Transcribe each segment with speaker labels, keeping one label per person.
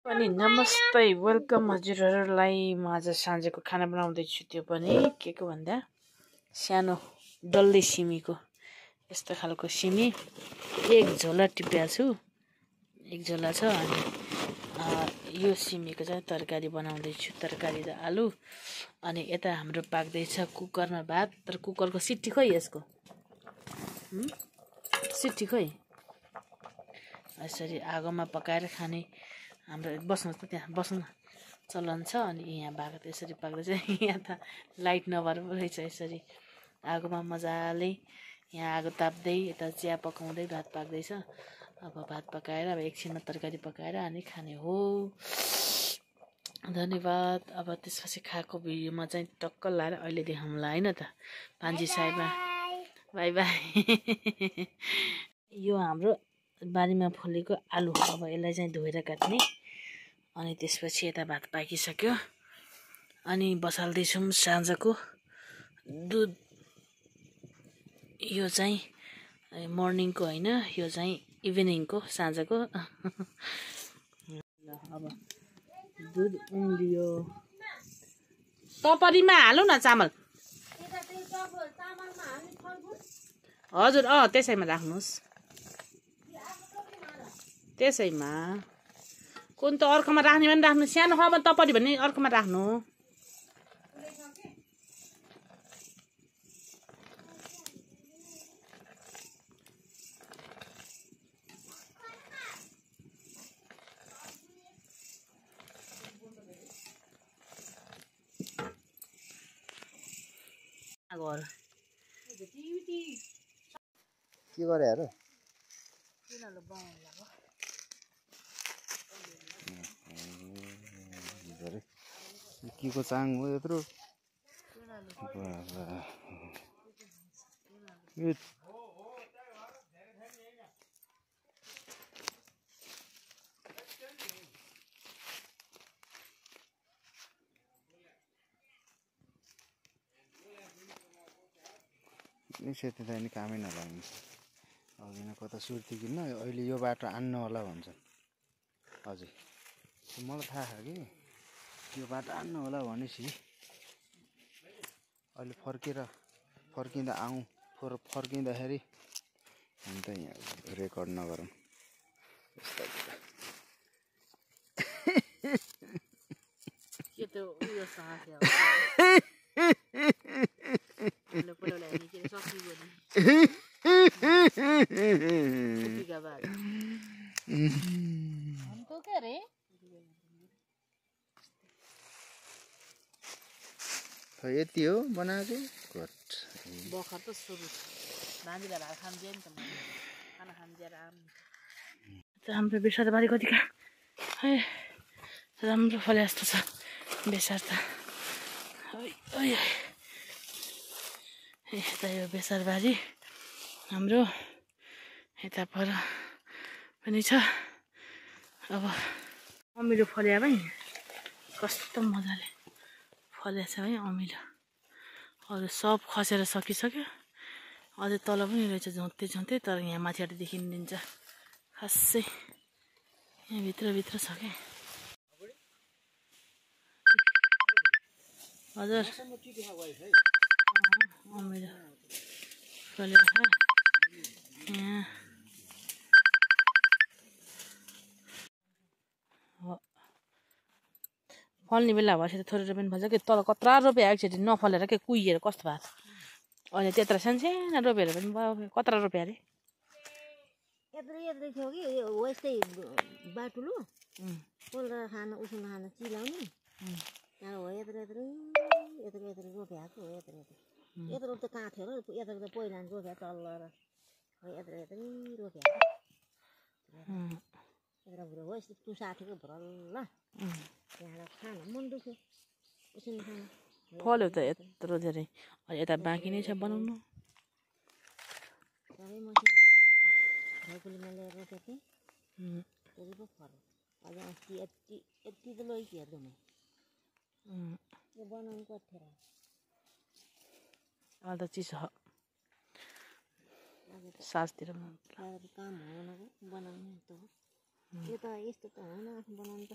Speaker 1: पनि नमस्ते वेलकम हजुरहरूलाई। म आज साँझको खाना बनाउँदैछु, त्यो पनि के को भन्दा सानो डल्ले सिमीको यस्तो खालको सिमी एक झोला टिपेको छु, एक झोला छ। अनि यो सिमीको चाहिँ तरकारी बनाउँदैछु, तरकारी र आलु। अनि यता हाम्रो पाक्दैछ कुकरमा भात, तर कुकरको सिटी खोइ यसको सिटी खोइ। यसरी आगोमा पकाएर खाने हाम्रो बस्नुहोस् त, त्यहाँ बस्नु चलन छ। अनि यहाँ भएको त यसरी पाक्दैछ। यहाँ त लाइट नभएर पो रहेछ। यसरी आगोमा मजाले यहाँ आगो ताप्दै यता चिया पकाउँदै भात पाक्दैछ। अब भात पकाएर अब एकछिनमा तरकारी पकाएर अनि खाने हो। धन्यवाद। अब त्यसपछि खाएको भिडियोमा चाहिँ टक्क लाएर अहिले देखाउँला होइन त। पान्जी साइडमा बाई बाई। यो हाम्रो बारीमा फलेको आलु। अब यसलाई चाहिँ धोएर काट्ने। अनि त्यसपछि यता भात पाकिसक्यो। अनि बसाल्दैछौँ साँझको दुध। यो चाहिँ मर्निङको होइन, यो चाहिँ इभिनिङको साँझको। अब दुध उम्लियो। टपरीमा हालौँ न चामल। हजुर त्यसैमा राख्नुहोस्, त्यसैमा। कुन त अर्कोमा राख्ने भने राख्नु, सानो खालमा टपरी भन्ने अर्कोमा राख्नु।
Speaker 2: के गरे हेर के को चाङ हो यत्रो। सेती त नि कामै नलाग्ने। अघि न कता सुर्ती किन्न अहिले यो बाटो आन्न होला भन्छन्। हजुर मलाई थाहा छ कि यो बाटो आन्न होला भनेपछि अहिले फर्किँदा फर्किँदाखेरि अन्त यहाँ रेकर्ड नगरौँ। यति हो बनाएको।
Speaker 1: बखर त सुरु भान्जीलाई भात खान्छ नि त, खाना खान्छ आराम। हाम्रो बेसार बारी कति राम्रो फले जस्तो छ बेसार त। यता यो बेसार बारी हाम्रो यता पर पनि छ। अब अमिलो फल्या भाइ, कस्तो मजाले फलेछ है अमिलो। अरू सब खसेर सकिसक्यो। अझै तल पनि रहेछ झोत्ते, तर यहाँ माथिबाट देखिन्छ खासै। यहाँ भित्र छ क्या। हजुर अमिलो फलेछ यहाँ। फल्ने बेला भएपछि त थोरै पनि फल्छ कि, तल कत्रा रोपे एकचोटि नफलेर के कुहिएर कस्तो भएको छ। अहिले त्यत्रो सानो रोपेर पनि भयो। कत्रा रोपे अरे
Speaker 3: यत्रो थियो कि हो यस्तै बाटुलो पोल्दा खान उसिन खान चिलाउने। हो यत्रो रोपेको हो। यत्रो त कहाँ थियो र, यत्रो त पहिला रोप्या तल र हो। यत्रो रोप्या यत्रो भुरो हो। यस्तो टुसा थियो भरल्ल। त्यहाँबाट खान मन दुख्यो उसिन खान।
Speaker 1: फल्यो त यत्रो धेरै। यता बाँकी नै छ बनाउनु।
Speaker 3: सबै मसिनो ढकुलीमा ल्याएर रोपेको थिएँ, त्यसले पो फल्यो। अहिले अस्ति यति त लैक हेर्नु म यो बनाउनु पर्थ्यो र।
Speaker 1: अहिले त चिसो सासतिर
Speaker 3: काम हुन बनाउनु त। यो त यस्तो त होइन बनाउनु त।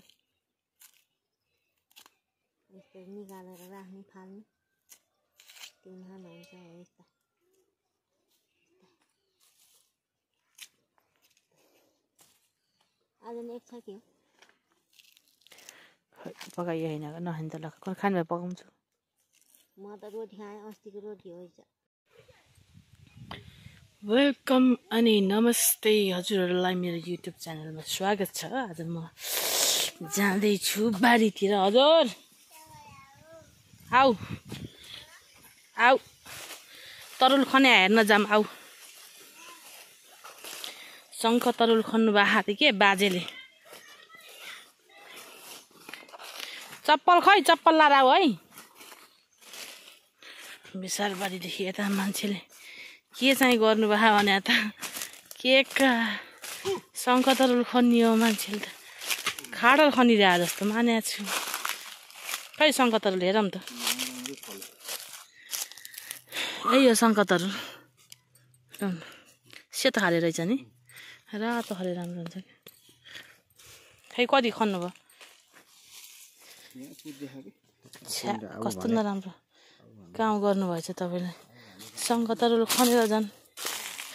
Speaker 3: निकालेर राख्ने फाल्ने त्यो नखानु हुन्छ यस्ता आज नि एक छ के हो
Speaker 1: पकाइयो होइन नखाने त ल खानु भए पकाउँछु
Speaker 3: म त रोटी खाएँ अस्तिको रोटी हो
Speaker 1: वेलकम अनि नमस्ते हजुरहरूलाई मेरो युट्युब च्यानलमा स्वागत छ। आज म जाँदैछु बारीतिर। हजुर आऊ आऊ तरुल खने हेर्न जाम आऊ। शङ्ख तरुल खन्नु भएको थियो के बाजेले। चप्पल खै चप्पल लाएर आऊ है। विशाल बारीदेखि यता मान्छेले के चाहिँ गर्नुभयो भने त के शङ्ख तरुल खनियो मान्छेले त खाडल खनिरहे जस्तो माने छु। खै शङ्ख तरुल हेरौँ त। यही हो शङ्ख तरुल। सेतो खाले रहेछ नि रातो खाले राम्रो हुन्छ कि। खै कति खन्नु भयो कस्तो नराम्रो काम गर्नुभएछ तपाईँले। शङ्ख तरुल खनेर झन्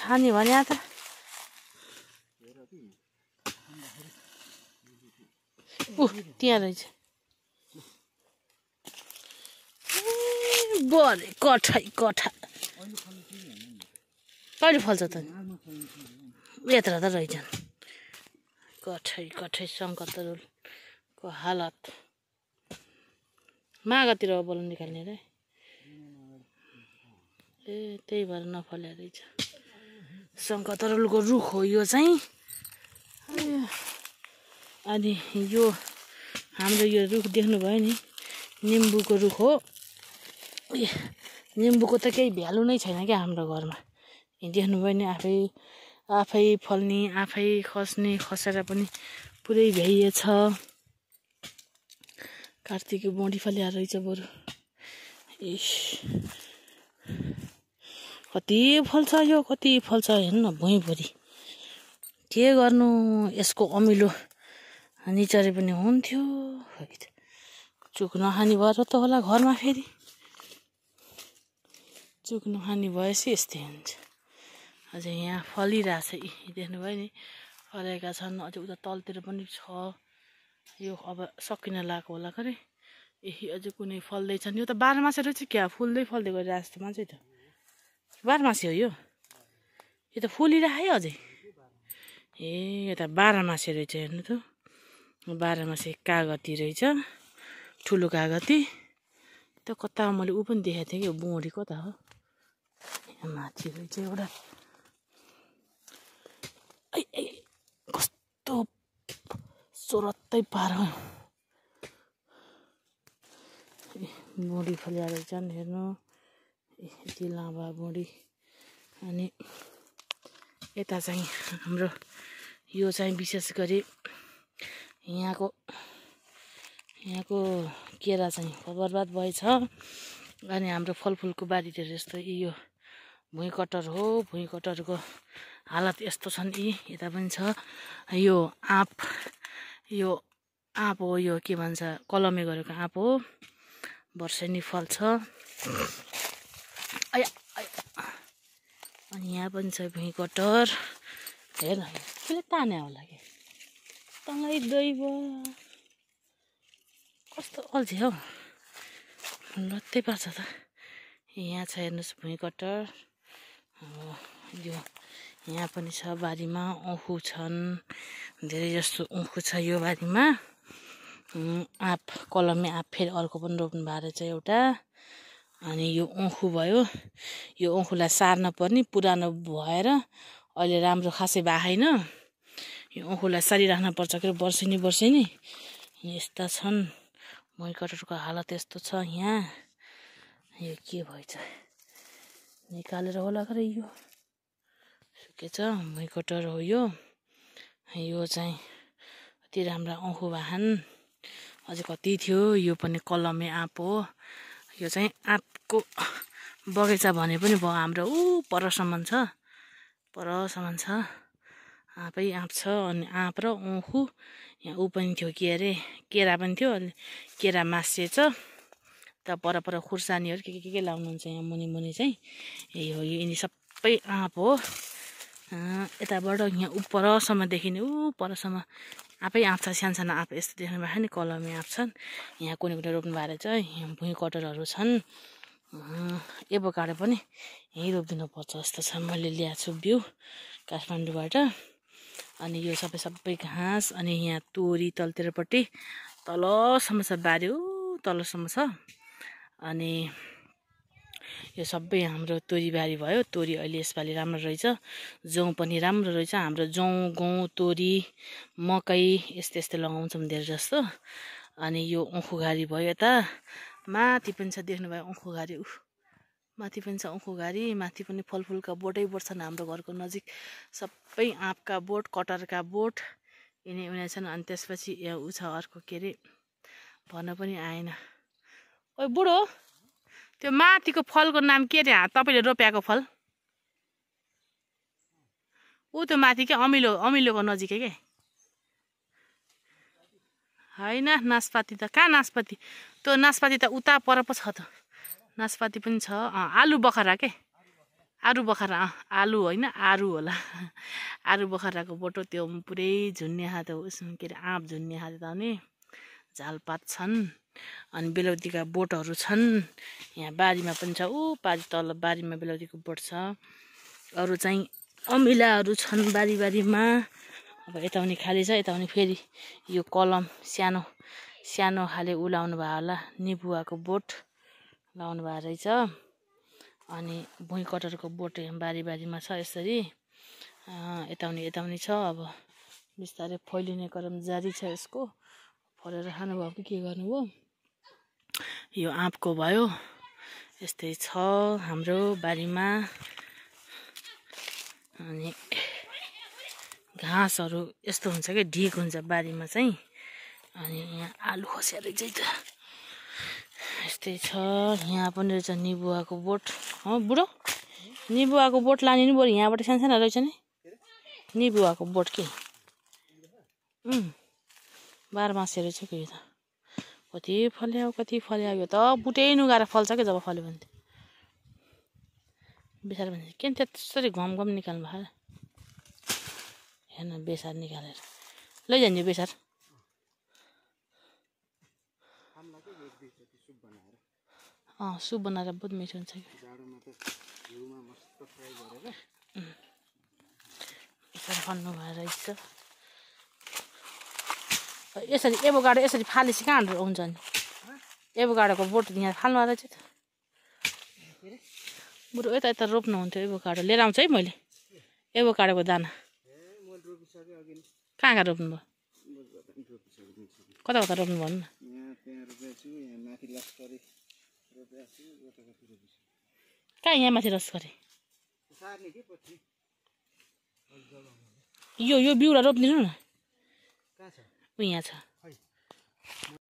Speaker 1: खाने भने त त्यहाँ रहेछ बरे कठै कठा कहिले फल्छ त यत्र त रहेछन् कठै कठै शङ्ख तरुलको हालत। मागतिर बोल्नु निकाल्ने रे ए त्यही भएर नफल्या रहेछ। शङ्ख तरुलको रुख हो यो चाहिँ। अनि यो हाम्रो यो रुख देख्नुभयो नि निम्बुको रुख हो। निम्बुको त केही भ्यालु नै छैन क्या हाम्रो घरमा। देख्नुभयो नि आफै फल्ने आफै खस्ने खसेर पनि पुरै भ्याइएछ। कार्तिकको बोडी फल्या रहेछ बरु। इस कति फल्छ यो कति फल्छ हेर्नु न भुइँभरि। के गर्नु यसको अमिलो निचरे पनि हुन्थ्यो। चुक नखाने भएर त होला घरमा फेरि चुक नखाने भएपछि यस्तै हुन्छ। अझै यहाँ फलिरहेछ देख्नुभयो नि फलेका छन्। अझै उता तलतिर पनि छ। यो अब सकिन लागेको होला खरे। यही अझै कुनै फल्दैछन्। यो त बाह्रमासे रहेछ क्या फुल्दै फल्दै गइरहेको जस्तो मान्छे त बाह्रमासे हो यो। यो त फुलिरहे है अझै। ए यो त बाह्रमासे रहेछ हेर्नु त। बाह्रमासे कागती रहेछ ठुलो कागती। त कता मैले ऊ पनि देखाएको थिएँ कि बोडी कता हो यहाँ माथि रहेछ एउटा। कस्तो सोरत्तै पारो बोडी फल्या रहेछन् हेर्नु। यति लामो बोडी। अनि यता चाहिँ हाम्रो यो चाहिँ विशेष गरी यहाँको केरा चाहिँ बर्बाद भएछ। अनि हाम्रो फलफुलको बारीतिर जस्तो यो भुइँकटर हो। भुइँकटरको हालत यस्तो छन् यता पनि छ। यो आँप हो यो के भन्छ कलमे गरेको आँप हो। वर्षेनी फल्छ। अनि यहाँ पनि छ भुइँकटर। हेर कसले तान्यो होला कि तँलाई दैव कस्तो अल्छी हौ लत्तै पार्छ त। यहाँ छ हेर्नुहोस् भुइँकटर। यो यहाँ पनि छ बारीमा औँखु छन् धेरै जस्तो औँखु छ यो बारीमा। आँप कलमे आँप फेरि अर्को पनि रोप्नु भएको रहेछ एउटा। अनि यो औँखु भयो। यो औँखुलाई सार्न पर्ने पुरानो भएर अहिले राम्रो खासै भएको छैन। यो औँखुलाई सारिराख्नु पर्छ के वर्षेनी यस्ता छन्। भुइँकटरको हालत यस्तो छ यहाँ। यो के भएछ निकालेर होला खरे यो सुकेछ भुइँकटर हो यो। यो चाहिँ कति राम्रा औँखु भएछन्। अझै कति थियो। यो पनि कलमे आँप हो। यो चाहिँ आँपको बगैँचा भने पनि भयो हाम्रो परसम्म छ। आँपै आँप छ। अनि आँप र औँखु यहाँ ऊ पनि थियो के अरे केरा पनि थियो। केरा मासिएछ यता पर खुर्सानीहरू के लाउनुहुन्छ यहाँ मुनि चाहिँ यही हो। यिनी सबै आँप हो। यताबाट यहाँ उपरसम्म देखिने परसम्म आफै आँप छ, सानो आँप यस्तो देख्नु भएको नि, कलमी आँप छन्। यहाँ कुनै रोप्नु भएको रहेछ। यहाँ भुइँ कटरहरू छन्। एभोकाडो पनि यहीँ रोपिदिनु पर्छ जस्तो छ। मैले ल्याएको छु बिउ काठमाडौँबाट। अनि यो सबै घाँस। अनि यहाँ तोरी तलतिरपट्टि तलसम्म छ बारी, तलसम्म छ। अनि यो सबै हाम्रो तोरी बारी भयो। तोरी अहिले यसपालि राम्रो रहेछ। जौँ पनि राम्रो रहेछ। हाम्रो जौँ, गहुँ, तोरी, मकै यस्तो लगाउँछौँ धेरै जस्तो। अनि यो औँखुघारी भयो। यता माथि पनि छ, देख्नुभयो औँखुघारी। माथि पनि छ औँखुघारी। माथि पनि फलफुलका बोटै बोट छन् हाम्रो घरको नजिक। सबै आँपका बोट, कटहरका बोट यिनी छन्। अनि त्यसपछि यहाँ छ अर्को के अरे भन्न पनि आएन। ओ बुढो, त्यो माथिको फलको नाम के अरे? तपाईँले रोप्याएको फल त्यो माथि क्या, अमिलोको नजिकै के होइन? नासपाती त कहाँ? नासपाती त्यो नासपाती त उता पर पो छ त। नासपाती पनि छ। आलु बखरा के, आरु बखरा। आलु होइन, आरु होला। आरु बखराको बोटो त्यो पुरै झुन्ने हात हो। के अरे आँप झुन्ने हात ताउने झालपात छन्। अनि बेलौतीका बोटहरू छन्। यहाँ बारीमा पनि छ। पारि तल बारीमा बेलौतीको बोट छ। अरू चाहिँ अमिलाहरू छन् बारीमा। अब यताउनि खाली छ। यताउनि फेरि यो कलम सानो खाले लाउनु भयो होला। निबुवाको बोट लाउनु भएको रहेछ। अनि भुइँ कटरको बोट बारीमा छ यसरी। यताउनि छ। अब बिस्तारै फैलिने क्रम जारी छ यसको। फलेर खानुभयो कि के गर्नुभयो। यो आँपको भयो। यस्तै छ हाम्रो बारीमा। अनि घाँसहरू यस्तो हुन्छ कि ढिक हुन्छ बारीमा चाहिँ। अनि यहाँ आलु खस्या रहेछ त। यस्तै छ। यहाँ पनि रहेछ निबुवाको बोट। बुढो, निबुवाको बोट लाने नि बरु, यहाँबाट सानो रहेछ नि निबुवाको बोट के। 12 मासे रहेछ कि यो त। कति फल्यो यो त। बुटै नुगाएर फल्छ क्या जब फल्यो भने। बेसार भने किन त्यसरी घम निकाल्नु भयो? हेर्न बेसार निकालेर लैजाने बेसार। सुप बनाएर बहुत मिठो हुन्छ कि। बेसार खन्नु भएर रहेछ। यसरी एभोकाडो यसरी फालेपछि कहाँ हुन्छ नि? एभोकाडोको बोट यहाँ फाल्नु रहेछ त। बरु यता रोप्नुहुन्थ्यो एभोकाडो। लिएर आउँछु है मैले एभोकाडोको दाना। कहाँ रोप्नु भयो? कता रोप्नु भन्नु न। कहाँ यहाँ माथि रस गरे? यो बिउलाई रोपिदिनु न। यहाँ छ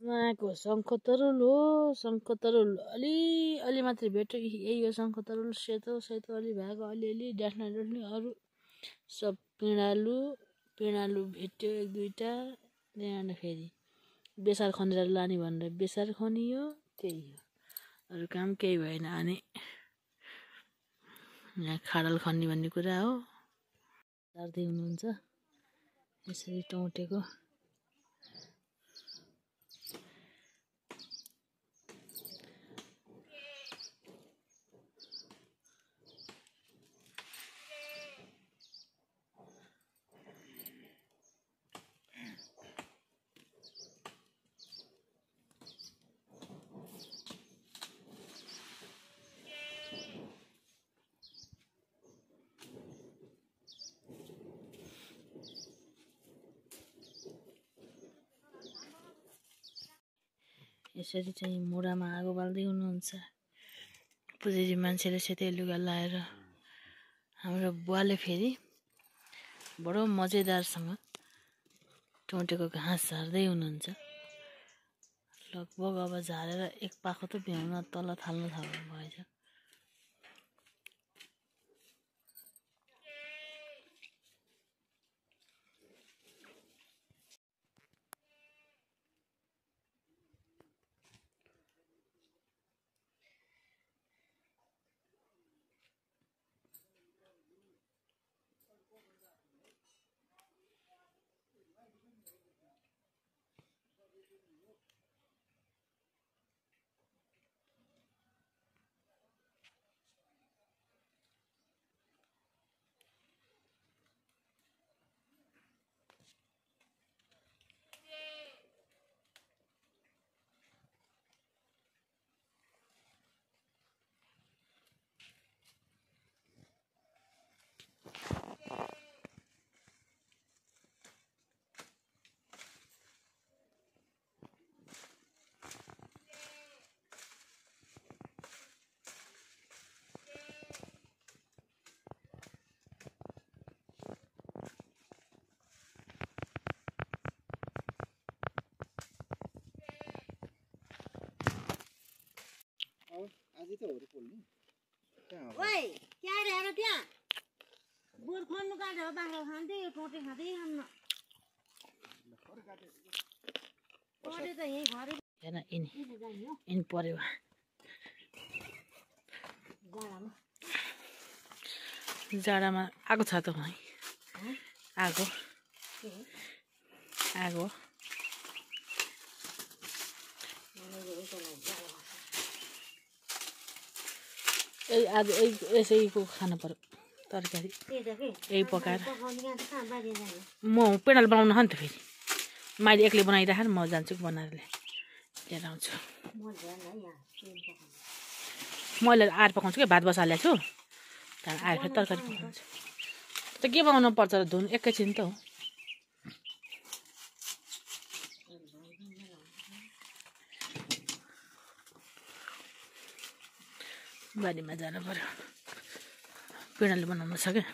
Speaker 1: उहाँको शङ्खतरुल हो। शङ्खतरुल अलि मात्रै भेट्यो। यही हो शङ्खतरुल। सेतो अलि भएको, अलिअलि डाँठ्ने अरू सब पिँडालु भेट्यो 1-2टा। ल्याएर फेरि बेसार खनेर लाने भनेर बेसार खनियो। त्यही हो, अरू काम केही भएन। अनि यहाँ खाडल खन्ने भन्ने कुरा हो। झार्दै हुनुहुन्छ यसरी टौटेको। यसरी चाहिँ मुढामा आगो बाल्दै हुनुहुन्छ पुजेरी मान्छेले सेतै लुगा लाएर। हाम्रो बुवाले फेरि बडो मजेदारसँग टौटेको घाँस झार्दै हुनुहुन्छ। लगभग अब झारेर एक पाखो त भ्याउन तल थाल्नु भएछ।
Speaker 2: अझै त हो पोल्ने कहाँ हो
Speaker 3: ओइ क्या ल्याएर त्यहाँ बोर खन्नु काटेर बाख्रा खान्थे यो टोटे खाँदै खान्न टोटे त यहीँ घरै
Speaker 1: हेर यिनी
Speaker 3: जाने हो
Speaker 1: यिनी पऱ्यो
Speaker 3: जाडामा
Speaker 1: जाडामा आगो छ त है आगो आगो आज यसैको खानु पर्यो तरकारी यही पकाएर म पेडाल बनाउनु नि त फेरि मैले एक्लै बनाइराखेर म जान्छु बनाएर लिएर आउँछु मैले आएर पकाउँछु क्या भात बसालेको छु त्यहाँदेखि आएर फेरि तरकारी पकाउँछु त के बनाउनु पर्छ र धुन एकैछिन त हो बारीमा जानु पर्यो पिँडालु बनाउनु छ क्या